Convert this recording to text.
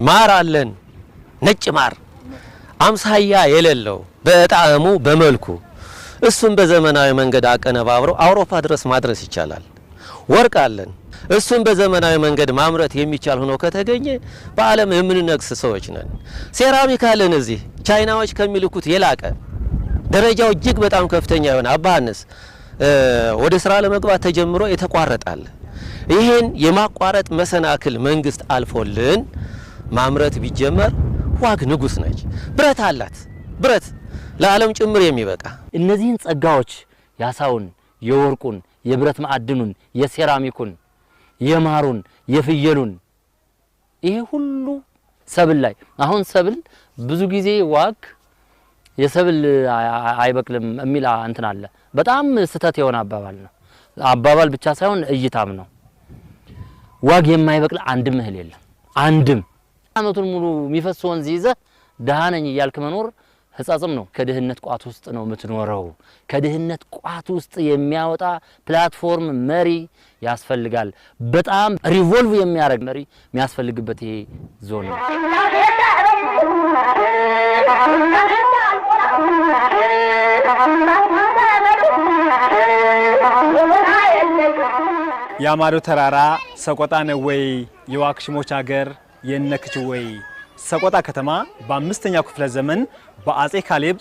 ማር አለን፣ ነጭ ማር አምሳያ የሌለው በጣዕሙ በመልኩ፣ እሱን በዘመናዊ መንገድ አቀነባብረው አውሮፓ ድረስ ማድረስ ይቻላል። ወርቅ አለን። እሱን በዘመናዊ መንገድ ማምረት የሚቻል ሆኖ ከተገኘ በዓለም የምንነግስ ሰዎች ነን። ሴራሚክ አለን። እዚህ ቻይናዎች ከሚልኩት የላቀ፣ ደረጃው እጅግ በጣም ከፍተኛ የሆነ አባሃንስ ወደ ስራ ለመግባት ተጀምሮ የተቋረጣል። ይህን የማቋረጥ መሰናክል መንግስት አልፎልን ማምረት ቢጀመር ዋግ ንጉስ ነች። ብረት አላት። ብረት ለዓለም ጭምር የሚበቃ። እነዚህን ጸጋዎች ያሳውን፣ የወርቁን፣ የብረት ማዕድኑን፣ የሴራሚኩን፣ የማሩን፣ የፍየሉን፣ ይሄ ሁሉ ሰብል ላይ፣ አሁን ሰብል ብዙ ጊዜ ዋግ የሰብል አይበቅልም የሚል እንትን አለ። በጣም ስህተት የሆነ አባባል ነው። አባባል ብቻ ሳይሆን እይታም ነው። ዋግ የማይበቅል አንድም እህል የለም። አንድም። አመቱን ሙሉ የሚፈስ ወንዝ ይዘህ ድሃ ነኝ እያልክ መኖር ህጻጽም ነው። ከድህነት ቋት ውስጥ ነው የምትኖረው። ከድህነት ቋት ውስጥ የሚያወጣ platform መሪ ያስፈልጋል። በጣም revolve የሚያደርግ መሪ የሚያስፈልግበት ይሄ ዞን ነው። የአማዶ ተራራ ሰቆጣ ነው ወይ? የዋክሽሞች ሀገር የነክች ወይ? ሰቆጣ ከተማ በ5ኛው ክፍለ ዘመን በአጼ ካሌብ